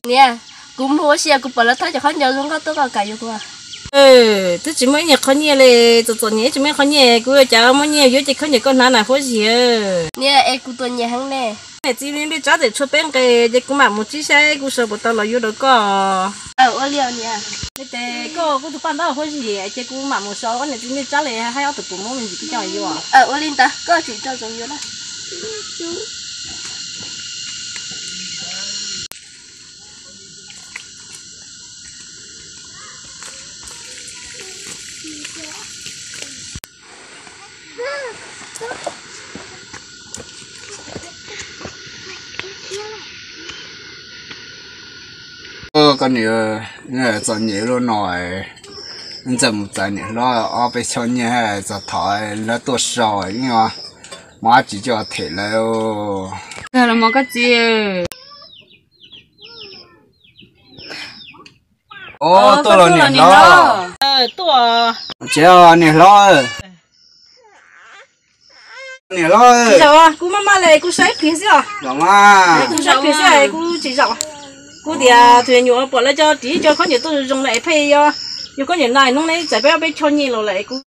Niam, kuv mus ua si, kuv pom lawv thauj cov khaub ncaws zoo nkauj tuaj, koj kam yuav kuv. Twb tsis muaj ib nyuag qhov nyiaj li, txom txom nyem tsis muaj ib qhov nyiaj, kuv yuav cas muaj nyiaj yuav cov khaub ncaws koj hnav na Huab Zim. Niam, es kuv tuaj nyiam heev ne. Niam txiv, neb tsab tes tshuav peb nqe, ces kuv mam mus tsib saib kuv sawv puas tau los yuav rau koj. Ua li niam. Ces koj kuj tus paj ntaub Huab Zim, ces kuv mam mus sawv, niam txiv neb tsab li hais ob tug puas muab me ntsis kuv coj yuav. Ua li ntawd koj tsis tau zoo yuav na. Koj niam, txom nyem lub no, ntxawm mus txais niam hlob ob peb choj nyiaj txog thaum lawv tuaj sau, mob tsis coj them lawv. Los mog koj txiv. Tuaj los niam hlob. Tsev niam hlob. Niam hlob. Kuv maj maj li, kuv saib pliag xwb os. Kuv saib pliag xwb, kuv tsis zaum. Kuv tias tus nyuam pom lawv cov ris cov khaub ncaws tuaj zoo zoo na es pheej yog, yog khaub ncaws no hnub neb txais peb ob peb choj nyiaj los lawm kuv.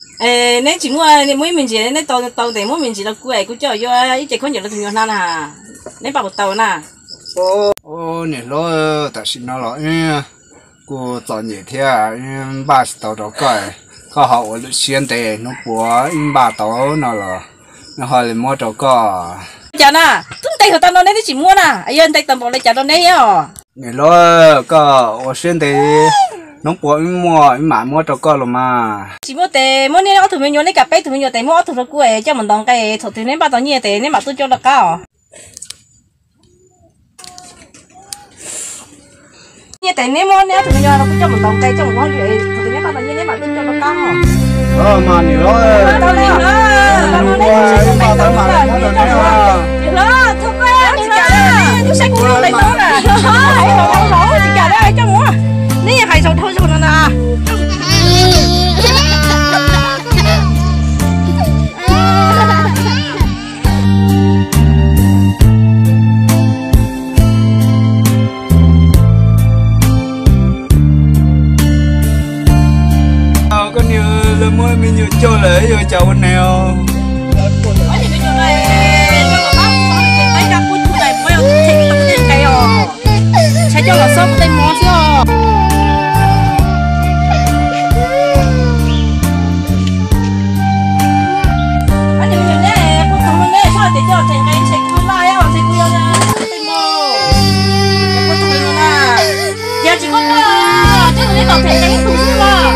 Neb tsis muaj, muaj ib me ntsis neb tau tau tes muab me ntsis rau kuv es kuv coj yuav ib ce khaub ncaws rau tus nyuam hnav na. Neb npaj puas tau na? Niam hlob, tam sim no los kuj txom nyem thiab, npaj tsis tau rau koj. Koj ho ua lwm siab ntev, hnub puav ib npaj tau no los nws ho li muab rau koj. Cas na, twb ntev tau no neb twb tsis muab na, yog ntev tau npaum li cas rau neb os? Niam hlob, koj ua siab ntev, hnub puav ib muaj ib mam muab rau koj los mas. Tsis muaj tes muab neb ob tug me nyuam, neb kam peb tug me nyuam tes muab ob tug rau kuv es coj mus ntaus nqe, thaum twg neb npaj tau nyiaj tes neb mam tuaj coj rov qab os. Nyiaj tes neb muab neb ob tug me nyuam rau kuv coj mus ntaus nqe coj mus ua hauj lwm, thaum twg neb npaj tau nyiaj neb mam tuaj coj rov qab os. Mas niam hlob, niam hlob, tsis kam, tsis kam, tsis kam coj mus, neb yeej hais zaum dhau zaug no na. Koj niam, lawv muab me nyuam coj lawm yuav cas ua neeg os. Ntshai coj los xob kuv tej mov xwb os. Ib tug me nyuam neb puag thaum no neb txhob hais tias coj them nqe, ntshe kuv laj os, ntshe kuv yuav tej mov, puag thaum no na. Yog tsis koj, coj neb los them nqe ib tug xwb los.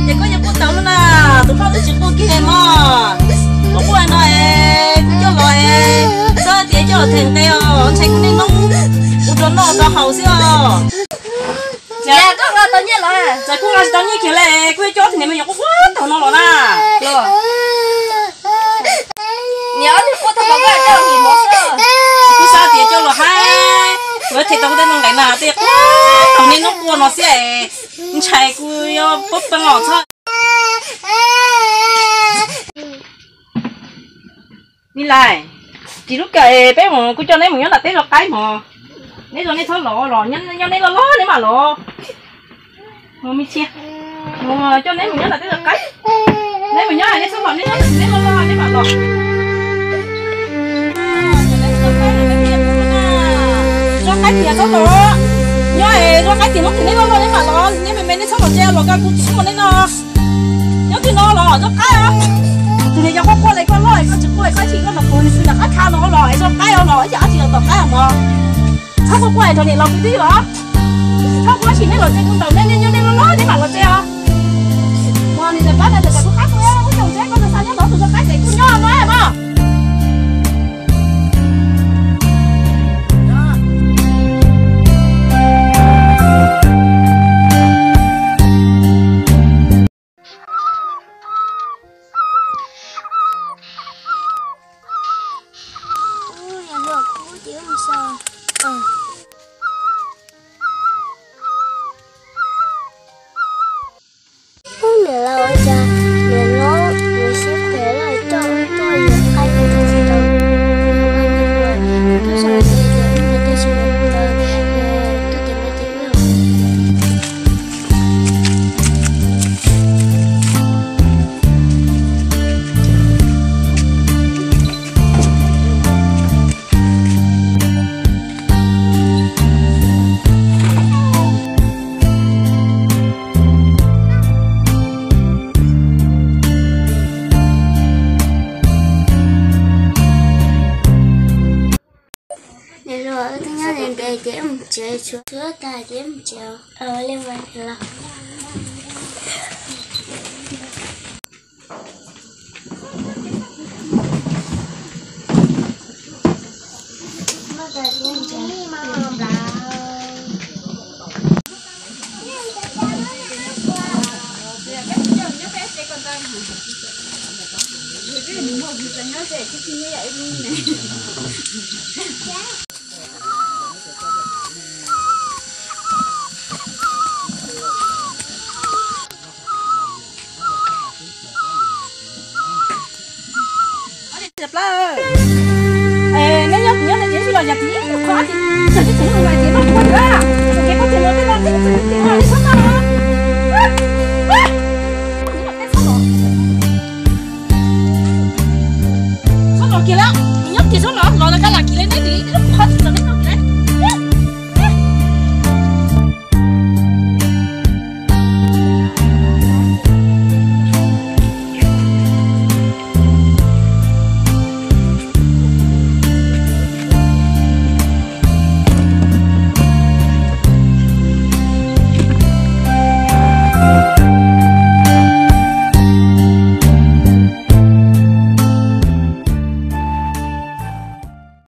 Ces koj yuav puag tau no na, tus hlob twb tsis quaj kiag mog. Koj quaj no es kuv coj los es txhob tias coj los them nqe os, ntshe kuv niaj hnub ua rau noj rau haus xwb os. Txawm kuv nqa tsis tau nyiaj kiag li, kuv yuav coj ob tug niam me nyuam quaj quaj thaum no los na. Niam, ob tug quaj thaum no koj coj los ntim mov xwb. Kuv xav tias coj los hais, kuv yuav them tau kuv tej no nqe na, tej quaj thaum niaj hnub quaj no xwb es ntshai kuv yuav poob peev os txhob. Me lais, tsis lub kawm peb mus, kuv coj neb mus nyob nram teb zov qaib mog. Neb zov neb txhob los los, nyob neb loj loj neb mam los. Mus me ntsis, mus coj neb mus nyob nram teb zov qaib. Neb mus nyob neb txhob los, neb nyob neb loj loj neb mam los. Zov qaib tias txhob los, nyob zov qaib tias hnub twg neb loj loj neb mam los, neb me me neb txhob los tsev los ko kuv tsis muaj neb no. Nyob twg no los zov qaib os. Tus niag yau quaj quaj li koj loj koj tsis quaj koj chim koj los puag nws nram qab tshav no los es zov qaib os los ib yam dab tsi los tom qaib os mog. Txhob quaj quaj rau niam laus kuv twb los. Txhob quaj sim neb los tsev kuv ntaus neb, neb nyob neb loj loj neb mam los tsev os. Mog nim ntawm pab ntawd ntawm kuv qab kuv ua caum tsev koj ntawd xa nyob tod tus zov qaib ces kuj nyob no mog. Ub, niam laus, Wb twb nyob ntev ntev ces wb mus tsev, tshuav tshuav tag ces wb mus tsev. Li los Neb nyob kuv nyob tsev tsis los yog tsis qhov tsis txawm tsis txawm ua ces noj kuv a, ces koj tseem los tej no tsis txawm tsis los li txhob no. Txhob los kiag lawm, nyob kiag txhob los, los kab lam kiag li neb ris lub qhov tsis txawm